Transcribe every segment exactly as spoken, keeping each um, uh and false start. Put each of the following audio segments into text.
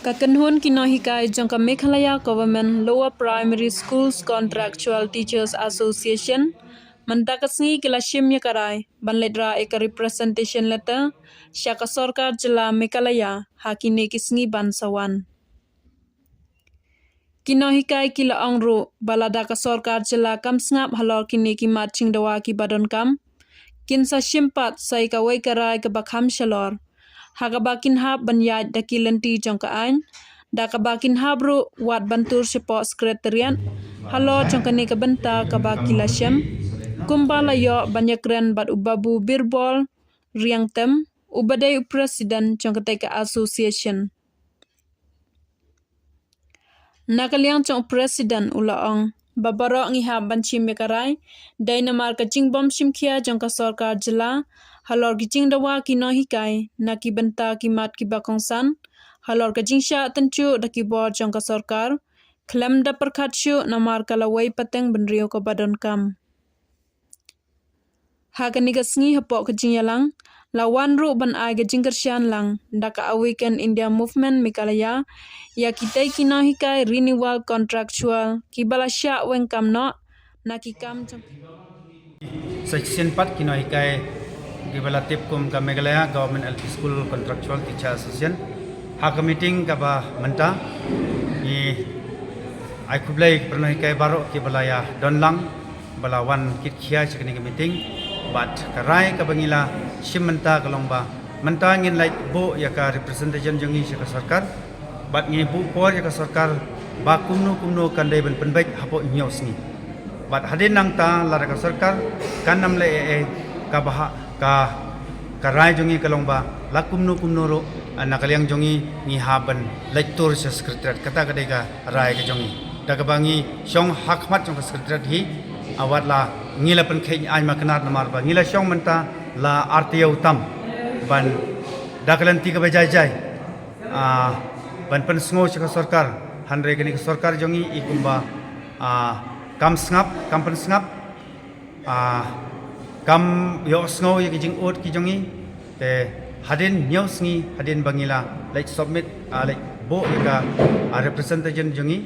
Ka kynhun ki nonghikai jong ka Meghalaya Government Lower Primary Schools Contractual Teachers Association mynta ka sngi ki la shim ïa ka rai ban leit rah ïa ka representation letter sha ka sorkar jylla Meghalaya ha kine ki sngi ban sa wan. Ki nonghikai ki la ong ruh ba lada ka sorkar jylla kam sngap halor kine ki mat jingdawa kiba donkam, kin sa shim pat sa ïa kawei ka rai kaba kham shalor, ha kaba kin hap ban ïaid da ki lynti jong ka aiñ, da kaba kin hap ruh wat ban tur shapoh Secretariat halor jong kane ka bynta kaba ki la shem, kumba la ïoh ban ïakren bad u Babu Birbal Riangtem, uba dei u President jong katei ka association. Na ka liang jong u President u la ong ba baroh ngi hap ban shim ïa ka rai, dei namar ka jingbym shim khia jong ka sorkar jylla halor ki jingdawa ki nonghikai na ki bynta ki mat kiba kongsan halor ka jingshah tynjuh da ki bor jong ka sorkar, khlem da pyrkhat shuh namar ka lawei pateng bynriew kaba donkam. Ha kane ka sngi hapoh ka jingïalang, la wan ruh ban ai ka jingkyrshan lang da ka Awaken India Movement Meghalaya ïa kitei ki nonghikai renewal contractual kiba la shah weng kam noh na ki kam jong ki. Sa shisien pat ki nonghikai kiba la tip kum ka Meghalaya Government L P School Contractual Teacher Association, ha ka meeting kaba mynta, ngi ai khublei ki para nonghikai baroh kiba la ïa don lang, ba la wan kit khia sha kane ka meeting. Bad ka rai kaba ngi la shim mynta ka long ba mynta ngin leit buh ïa ka representation jong ngi sha ka sorkar. Bad ngi buh por ïa ka sorkar ba kumno kumno kan dei ban pynbeit hapoh hynñiew sngi. Bad hadien nangta lada ka sorkar kan ym leh ei ei, kaba ha ka, ka rai jong ngi ka long ba la kumno kumno ruh, ah, na ka liang jong ngi ngi hap ban leit tur sha Secretariat. Kata ka dei ka rai ka jong ngi. Da kaba ngi shong ha khmat jong ka Secretariat hi, ah, wat la ngi la pynkheiñ aiñ maknat namar ba ngi la shong mynta la artylli tam ban da ka lynti kaba jai jai, ah, ban pynsngew sha ka sorkar, hynrei kane ka sorkar jong ngi i kumba, ah, kam sngap, kam pynsngap, ah, kam ïohsngew ïa ki jingud ki jong ngi. Te hadien hynñiew sngi hadien ba ngi la leit submit, ah, leit buh ïa ka, ah, representation jong ngi,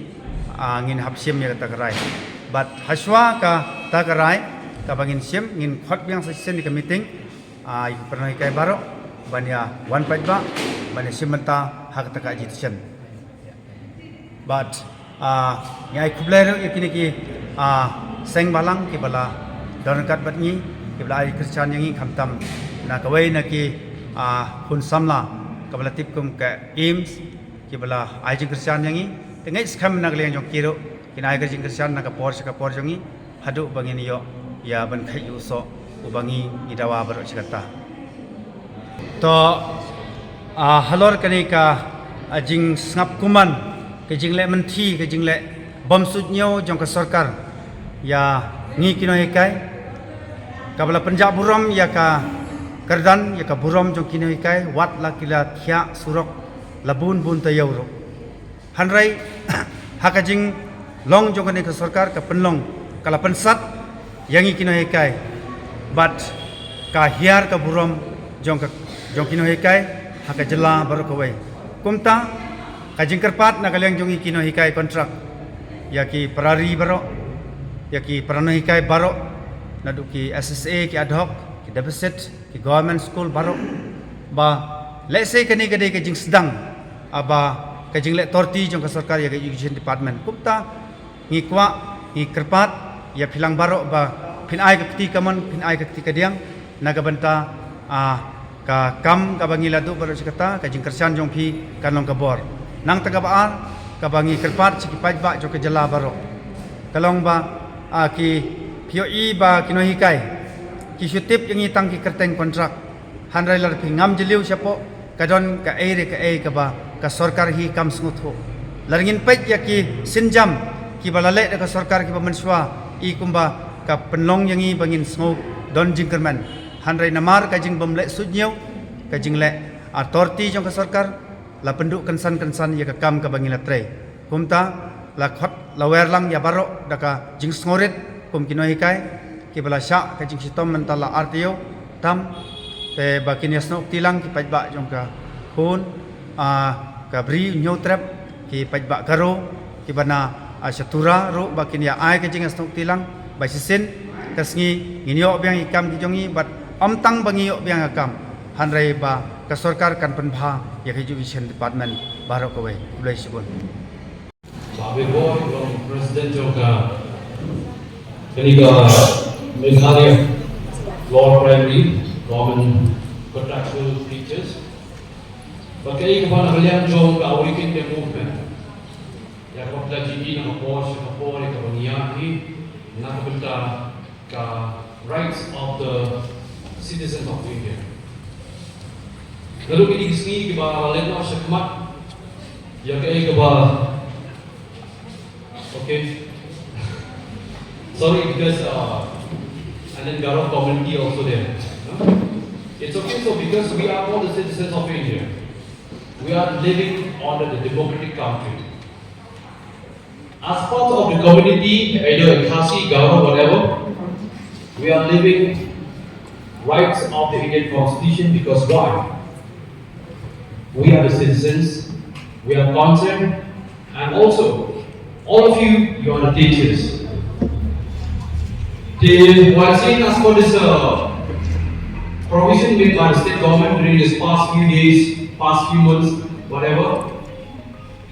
ah, ngin hap shim ïa kata ka rai. Bad hashwa kata ka rai kaba ngin shim, ngin khot biang sa shisien ïa ka meeting, ah, ïa ki para nonghikai baroh ban ïa wan paidbah ban ïa shim bynta ha kata ka agitation. Bad, ah, ngi ai khublei ruh ïa kine ki, ah, seng bhalang kiba la don ryngkat bad ngi, kiba la ai jingkyrshan ïa ngi, khamtam na kawei na ki, ah, khun samla kaba la tip kum ka AIMS, kiba la ai jingkyrshan ïa ngi. Te ngeit skhem na ka liang jong ki ruh kin ai ka jingkyrshan na ka por sha ka por jong ngi, haduh ba ngin ïoh ïa ban kheit ïa u soh uba ngi ngi dawa baroh shi katta. To, ah, halor kane ka, ah, jingsngap kumne, ka jingleh mynthi, ka jingleh bym suidñiew jong ka sorkar ïa ngi ki nonghikai, kaba la pynjah burom ïa ka kyrdan, ïa ka burom jong ki nonghikai, wat la ki la thiah surok la bun bun taïew ruh. Hynrei ha ka jinglong jong kane ka sorkar, ka pynlong, ka la pynsat ïa ngi ki nonghikai bad ka hiar ka burom jong ka, jong ki nonghikai ha ka jylla baroh kawei. Kumta ka jingkyrpad na ka liang jong ngi ki nonghikai kontrak ïa ki para ri baroh, ïa ki para nonghikai baroh, naduh ki SSA, ki ad hoc, ki deficit, ki government school baroh, ba lehse kane ka dei ka jingsdang, ah, ba ka jingleh torti jong ka sorkar ïa ka education department. Kumta ngi kwah, ngi kyrpad ïa phi lang baroh ba phin ai ka kti kamon, phin ai ka kti kadiang na ka bynta, ah, ka kam kaba ngi la duh baroh shi katta, ka jingkyrshan jong phi kan long ka bor. Nangta kaba ar, kaba ngi kyrpad sha ki paidbah jong ka jylla baroh, ka long ba, ah, ki, phi ïohi ba ki nonghikai ki shu tip ïa ngi tang ki kyrteng kontrak. Hynrei lada phi ngam jylliew shapoh, ka don kaei re kaei kaba ka sorkar hi kam sngewthuh. Lada ngin peit ïa ki sienjam kiba la leh da ka sorkar kiba mynshuwa, i kumba ka pynlong ïa ngi ba ngin sngew don jingkyrmen. Hynrei namar ka jingbym leh suidñiew, ka jingleh, ah, torti jong ka sorkar, la pynduh kynsan kynsan ïa ka kam kaba ngi la trei. Kumta la khot, la wer lang ïa baroh da ka jingsngewrit kum ki nonghikai kiba la shah ka jingshitom mynta la artylli tam, te ba kin ïasnoh kti lang ki paidbah jong ka khun, ah, Ka bri u Hynñiewtrep, ki paidbah Garo kiba na, ah, sha Tura ruh ba kin ïa ai ka jingsnoh kti lang ba shisien ka sngi ngin ïoh biang ïa ki kam ki jong ngi bad ym tang ba ngi ïoh biang ïa ka kam, hynrei ba ka sorkar kan pynbha ïa ka Education Department baroh kawei. Khublei shibun. Bah Birbhoi, long President jong ka, kane ka Meghalaya Lower Primary Government Contractual Teachers. Bad kaei kaba na ka liang jong ka Awaken the Movement, ïa kaba la jia na ka por sha ka por, ïa kaba ngi ïa hi na ka bynta ka rights of the citizens of India. Naduh kine ki sngi kiba la leit noh shakhmat, ïa kaei kaba, okay. Sorry, because, uh, and then Garo community also there. No? It's okay, so because we are all the citizens of India, we are living under the democratic country. As part of the community, either Khasi, Garo, whatever, we are living rights of the Indian Constitution because why? We are the citizens, we are concerned, and also, all of you, you are the teachers. They were saying as for this, uh, provision made by the state government during this past few days, past few months, whatever,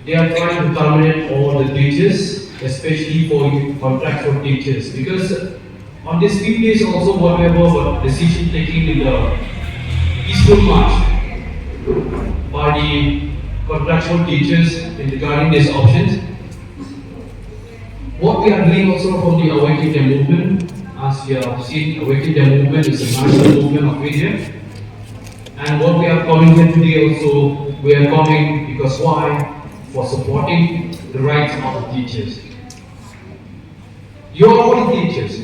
they are trying to terminate all the teachers, especially for contractual teachers, because on these few days also, whatever decision taking in the peaceful march by the contractual teachers in regarding these options, what we are doing also from the Awaken India movement, as you have seen, Awaken India movement is a national movement of India. And what we are coming here today also, we are coming because why? For supporting the rights of the teachers. You are all teachers.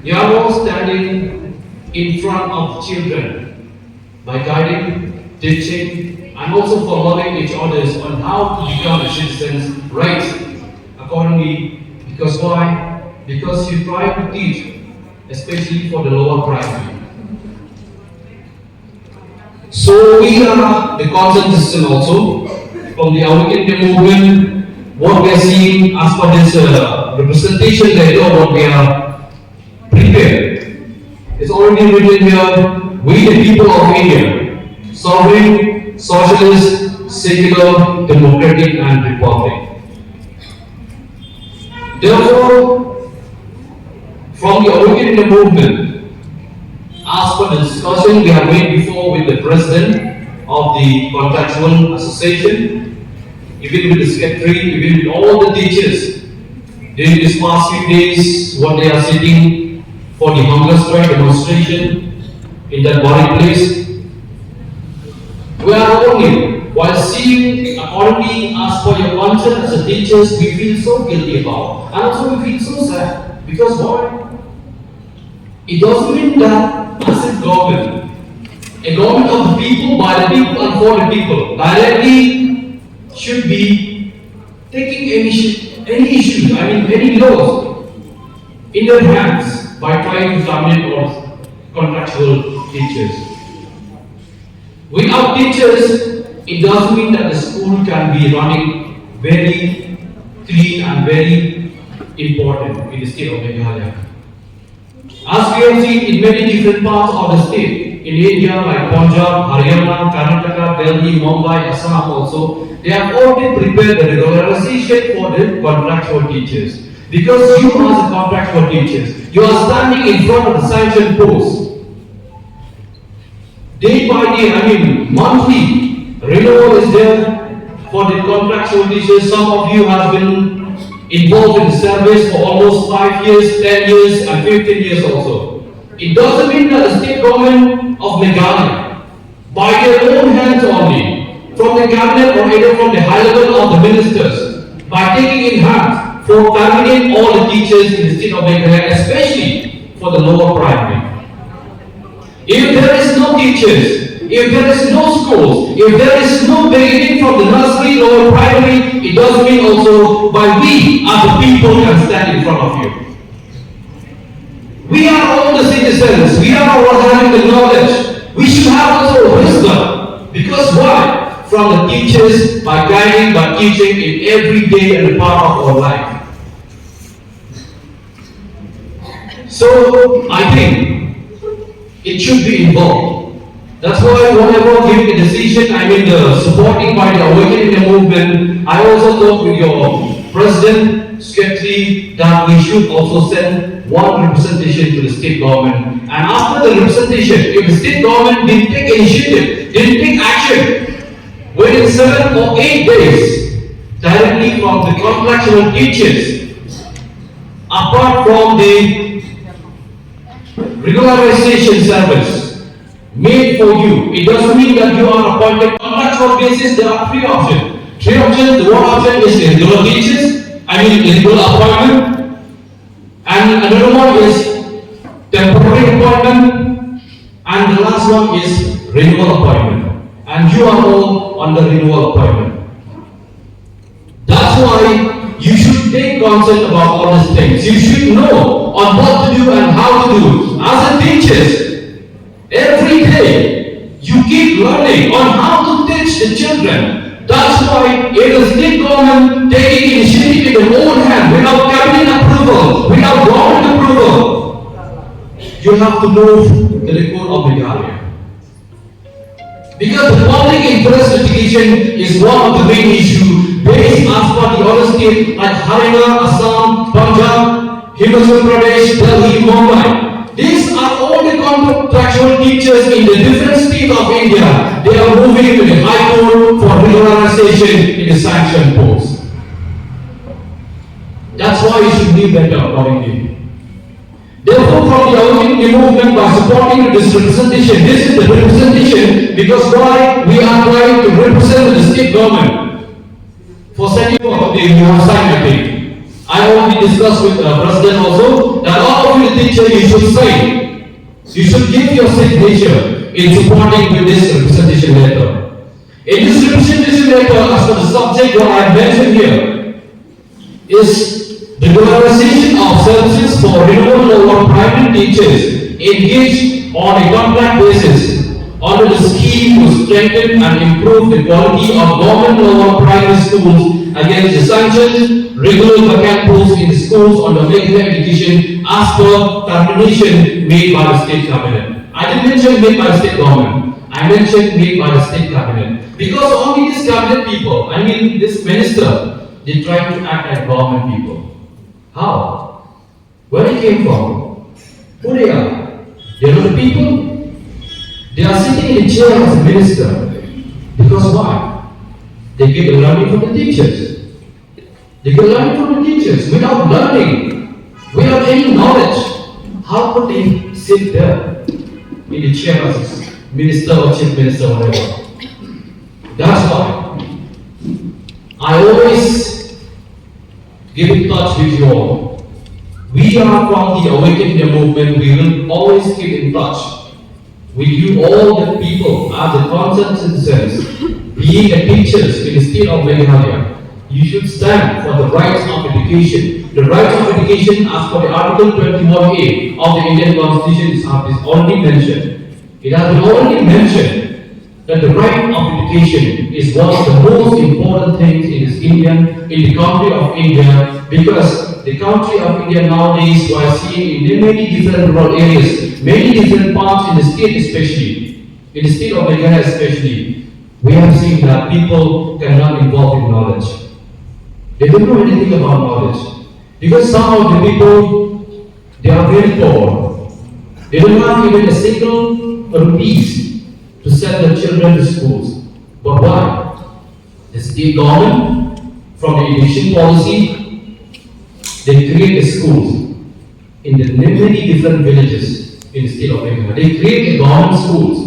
You are all standing in front of children by guiding, teaching, and also following each others on how to become a citizen's rights accordingly. Because why? Because you try to teach, especially for the lower primary. So we are the concerned citizen also from the Awaken India movement. What we are seeing as per this, uh, representation letter, what we are prepared. It's already written here. We the people of India, sovereign, socialist, secular, democratic, and republic. Therefore, from the Awaken India movement, as per the discussion we have made before with the president of the contractual association, even with the secretary, even with all the teachers, during these past few days, what they are sitting for the hunger strike demonstration in that Barik place, we are only, while seeing accordingly as per your conscience as a teachers, we feel so guilty about. And also we feel so sad. Because why? It doesn't mean that as a government, a government of the people, by the people, and for the people, directly should be taking any, sh- any issues, I mean, any laws in their hands by trying to terminate all contractual teachers. Without teachers, it doesn't mean that the school can be running very clean and very important in the state of Meghalaya. As we have seen in many different parts of the state, in India like Punjab, Haryana, Karnataka, Delhi, Mumbai, Assam also, they have already prepared the regularization for the contractual teachers. Because you as a contractual teachers, you are standing in front of the sanction post. Day by day, I mean, monthly renewal is there for the contractual teachers. Some of you have been involved in service for almost five years, ten years, and fifteen years also. It doesn't mean that the state government of Meghalaya, by their own hands only, from the cabinet or either from the high level of the ministers, by taking in hand for terminating all the teachers in the state of Meghalaya, especially for the lower primary. If there is no teachers, if there is no schools, if there is no beginning from the nursery, lower primary, it doesn't mean also by we as the people can stand in front of you. We are all the citizens. We are all having the knowledge. We should have also wisdom. Because why? from the teachers by guiding, by teaching in every day and part of our life. So I think it should be involved. That's why whenever giving a decision, I mean the supporting by the Awaken India movement, I also talk with your president, secretary, that we should also send one representation to the state government. And after the representation, if the state government didn't take initiative, didn't take action, within seven or eight days, directly from the contractual teachers, apart from the regularization service made for you, it doesn't mean that you are appointed on contractual basis. There are three options. Three options. The one option is irregular teachers, I mean irregular appointment, and another one is temporary appointment, and the last one is renewal appointment. And you are all on the renewal appointment. That's why you should take concern about all these things. You should know on what to do and how to do. As a teachers, every day you keep learning on how to teach the children. That's why if the state government taking initiative in their own hand without cabinet approval, without government approval, you have to move to the court of Meghalaya. Because the public interest litigation is one of the main issues based as per the other state like Haryana, Assam, Punjab, Himachal Pradesh, Delhi, Mumbai. These are all the contractual teachers in the different states of India. They are moving to the High Court for regularization in the sanction post. That's why you should be better accordingly. Therefore, from the Awaken India movement, by supporting this representation, this is the representation because why we are trying to represent the state government for sending for the you have signed, I think. I already discussed with the president also that all of you, the teacher, you should sign. You should give your signature in supporting with this representation letter. In this representation letter, as per the subject what I mentioned here, is regularization of services for renewal lower primary teachers engaged on a contract basis under the scheme to strengthen and improve the quality of government lower primary schools against the sanctioned regular vacant posts in the schools under Meghalaya education as per termination made by the state cabinet. I didn't mention made by the state government. I mentioned made by the state cabinet. Because only this cabinet people, I mean this minister, they trying to act like government people. How? Where they came from? Who they are? They are not the people. They are sitting in the chair as a minister. Because why? They get the learning from the teachers. They get learning from the teachers. Without learning, without any knowledge, how could they sit there in the chair as a minister or chief minister, whatever? That's why I always get in touch with you all. We are from the Awaken India movement. We will always keep in touch with you all the people as the concerned citizens, being the teachers in the state of Meghalaya. You should stand for the rights of education. The rights of education as per the Article twenty-one A of the Indian Constitution is, is already mentioned. It has been already mentioned that the right of education is one of the most important things in this Indian, in the country of India, because the country of India nowadays, we are seeing in many different rural areas, many different parts in the state especially, in the state of Meghalaya especially, we have seen that people cannot involve in knowledge. They don't know anything about knowledge. Because some of the people, they are very poor. They don't have even a single rupees to send the children to schools. But why? The state government, from the education policy, they create the schools in the many different villages in the state of Meghalaya. They create the government schools.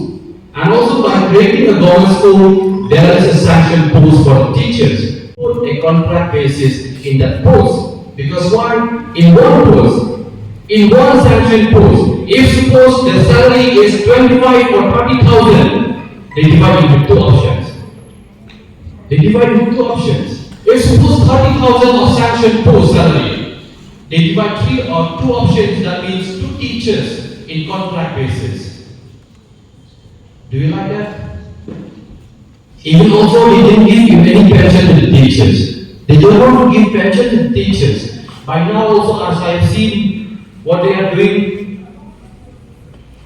And also by creating a government school, there is a sanction post for the teachers. Put a contract basis in that post. Because why? In one post, in one sanction post, if suppose the salary is twenty-five or thirty thousand, they divide into two options. They divide into two options. If suppose thirty thousand of sanction post salary, they divide three or two options, that means two teachers in contract basis. Do you like that? Even also, they didn't give any pension to the teachers. They don't want to give pension to the teachers. By now also, as I've seen what they are doing,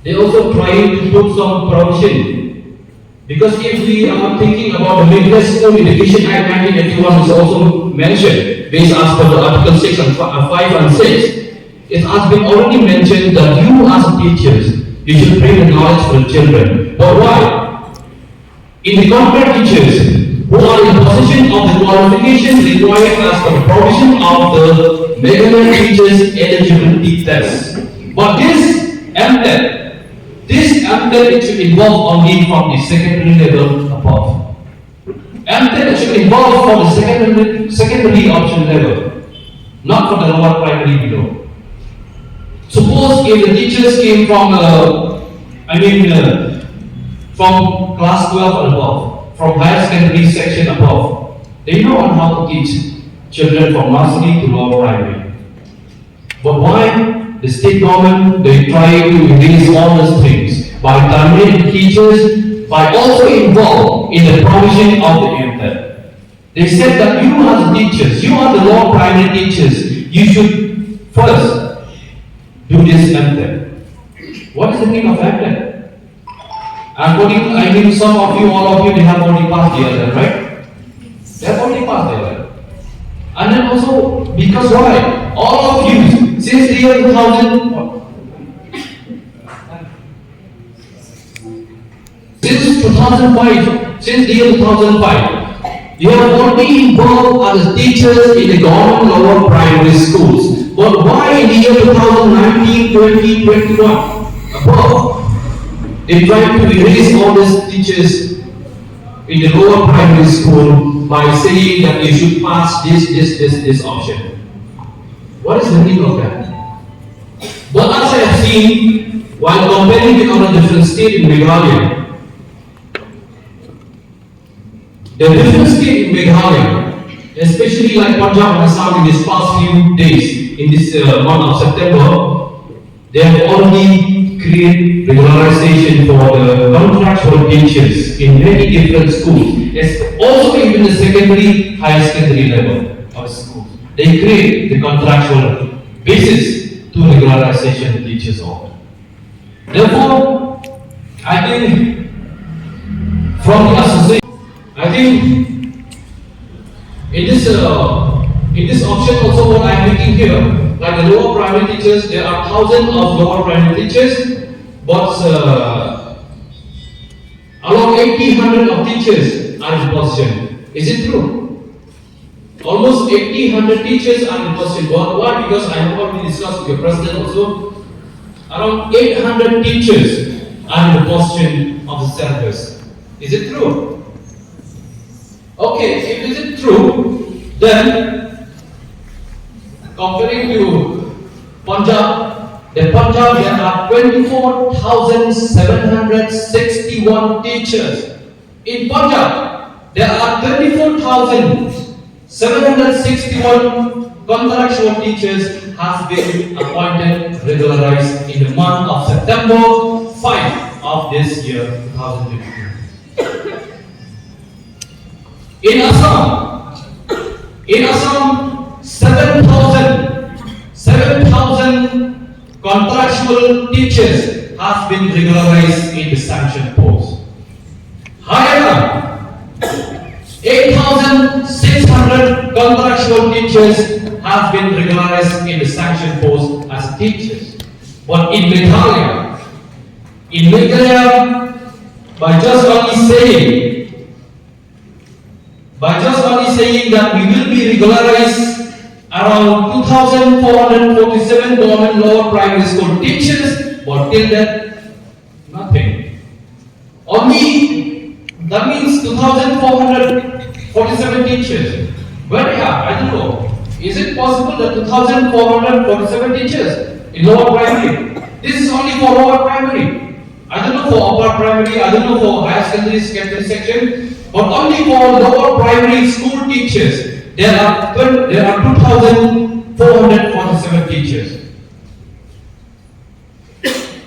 they also trying to put some provision. Because if we are thinking about the Meghalaya School Education Act nineteen eighty-one, is also mentioned, based as per the Article six and fi-, uh, five and six, it has been already mentioned that you as teachers, you should bring the knowledge for the children. But why? In the contract, teachers who are in possession of the qualifications required as per the provision of the Meghalaya Teachers Eligibility Test. But this MTET, this MTET, it should involve only from the secondary level above. MTET should involve from the secondary, secondary option level, not for the lower primary below. Suppose if the teachers came from, uh, I mean, uh, from class twelve and above, from higher secondary section above, they know on how to teach children from nursery to lower primary. But why the state government, they try to erase all these things by terminating teachers, by also involve in the provision of the MTET? They said that you as teachers, you are the lower primary teachers, you should first do this MTET. What is the meaning of MTET? According, I mean, some of you, all of you, they have already passed the other, right? They have already passed the other. And then also, because why? All of you, since the year two thousand, since two thousand five, since the year two thousand five, you have already involved as teachers in the government lower primary schools. But why in the year two thousand nineteen, twenty, twenty-one, above, they try to erase all these teachers in the lower primary school by saying that you should pass this, this, this, this option? What is the meaning of that? But as I have seen, while comparing with other different states in Meghalaya, the different state in Meghalaya, especially like Punjab and Assam in these past few days, in this, uh, month of September, they have already created regularization for the contractual teachers in many different schools. It's also even the secondary, higher secondary level of schools. They create the contractual basis to regularization of teachers also. Therefore, I think from the association, I think in this, uh, in this option also what I'm making here, like the lower primary teachers, there are thousands of lower primary teachers, but, uh, around eighty, hundred of teachers are in position. Is it true? Almost eighty, hundred teachers are in position. Why? Because I have already discussed with your president also. Around eight hundred teachers are in the position of the syllabus. Is it true? Okay, if is it true, then comparing to Punjab, the Punjab, there are twenty-four thousand seven hundred sixty-one teachers. In Punjab, there are twenty-four thousand seven hundred sixty-one contractual teachers has been appointed, regularized in the month of September five of this year, two thousand twenty-two. In Assam, in Assam, seven thousand, seven thousand contractual teachers has been regularized in the sanction post. However, eight thousand six hundred contractual teachers have been regularized in the sanction post as teachers. But in Meghalaya, in Meghalaya, by just only saying, by just only saying that we will be regularized around two thousand four hundred forty-seven government lower primary school teachers, but till that, nothing. Only, that means two thousand four hundred forty-seven teachers. Where they are? I don't know. Is it possible that two thousand four hundred forty-seven teachers in lower primary? This is only for lower primary. I don't know for upper primary, I don't know for higher secondary, secondary section, but only for lower primary school teachers, there are twen-, there are two thousand four hundred forty-seven teachers.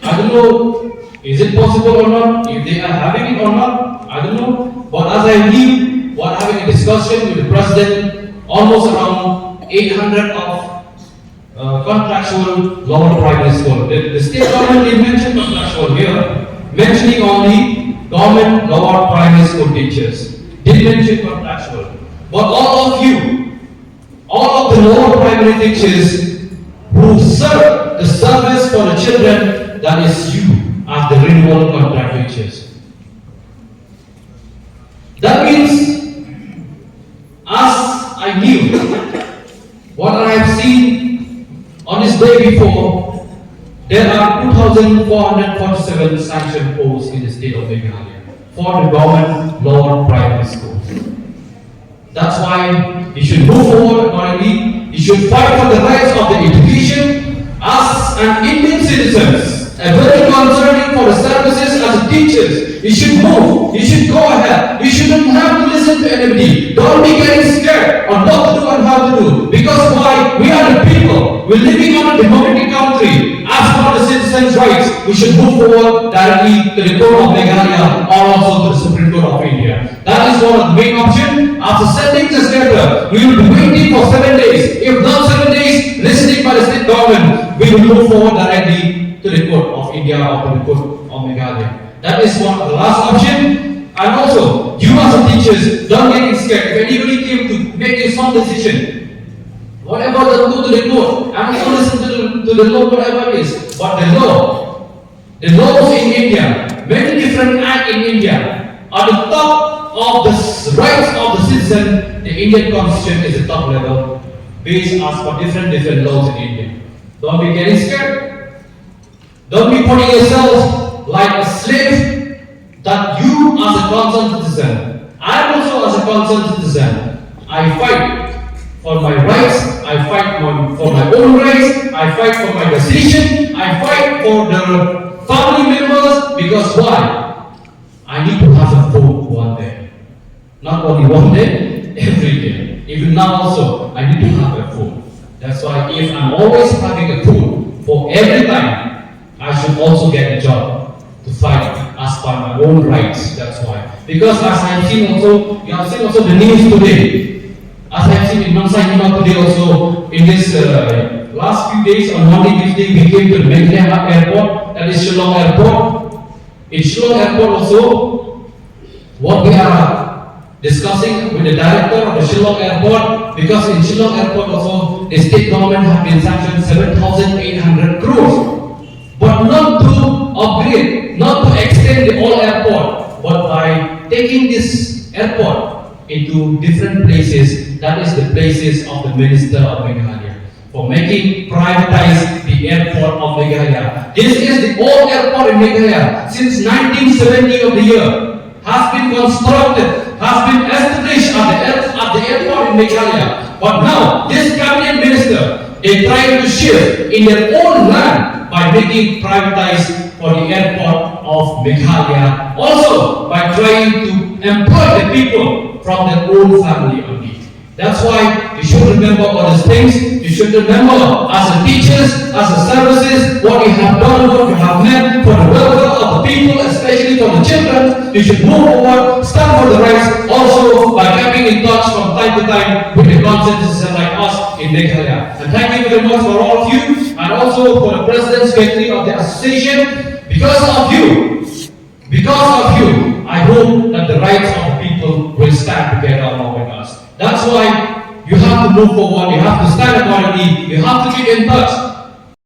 I don't know, is it possible or not? If they are having it or not, I don't know. But as I knew, while having a discussion with the president, almost around eight hundred of uh, contractual lower primary school. The, the state government didn't mention contractual here, mentioning only government lower primary school teachers. Didn't mention contractual. But all of you, all of the lower primary teachers who serve the service for the children, that is you as the renewal contract teachers. That means, as I knew, what I have seen on this day before, there are two thousand four hundred forty-seven sanctioned posts in the state of Meghalaya for the government lower primary schools. That's why you should move forward accordingly. You should fight for the rights of the education. As an Indian citizens, a very concerning for the services as a teachers, you should move. You should go ahead. You shouldn't have to listen to anybody. Don't be getting scared on what to do and how to do. Because why? We are the people. We're living on a democratic country. As for the citizens' rights, we should move forward directly to the Court of Meghalaya or also to the Supreme Court of India. That is one of the main options. After sending this letter, we will be waiting for seven days. If not seven days, listening by the state government, we will move forward directly to the Court of India or to the Court of Meghalaya. That is one of the last option. And also, you as a teachers, don't get scared. If anybody came to make a strong decision, whatever the, go to the court, and also listen to the, to the law, whatever it is. But the law, the laws in India, many different acts in India are the top of the s- rights of the citizen. The Indian Constitution is the top level based as for different different laws in India. Don't be getting scared. Don't be putting yourself like a slave. That you as a concerned citizen, I am also as a concerned citizen, I fight for my rights, I fight for, for my own rights, I fight for my decision, I fight for the family members. Because why? I need to have a phone one day. Not only one day, every day. Even now also, I need to have a phone. That's why if I'm always having a phone for every time, I should also get a job to fight as per my own rights. That's why. Because as I have seen also, you have seen also the news today. As I have seen in Nongsa Hima today also, in this uh, last few days, on Monday, Tuesday, we came to the Meghalaya airport, that is Shillong airport. In Shillong airport also, what we are discussing with the director of the Shillong airport, because in Shillong airport also, the state government have been sanctioned seven thousand eight hundred crores. But not to upgrade, not to extend the old airport, but by taking this airport into different places, that is the places of the Minister of Meghalaya, for making privatize the airport of Meghalaya. This is the old airport in Meghalaya since nineteen seventy of the year has been constructed, has been established at the, air, at the airport in Meghalaya. But now, this cabinet minister, they trying to shift in their own land by making privatize for the airport of Meghalaya. Also, by trying to employ the people from their own family only. That's why you should remember all these things. You should remember as a teachers, as a services, what you have done, what you have meant for the welfare of the people, especially for the children. You should move forward, stand for the rights, also by keeping in touch from time to time with the constituencies like us in Meghalaya. And thank you very much for all of you, and also for the president secretary of the association. Because of you, because of you, I hope that the rights of the people will stand together along with us. That's why you have to move forward, you have to stand accordingly, you have to keep in touch.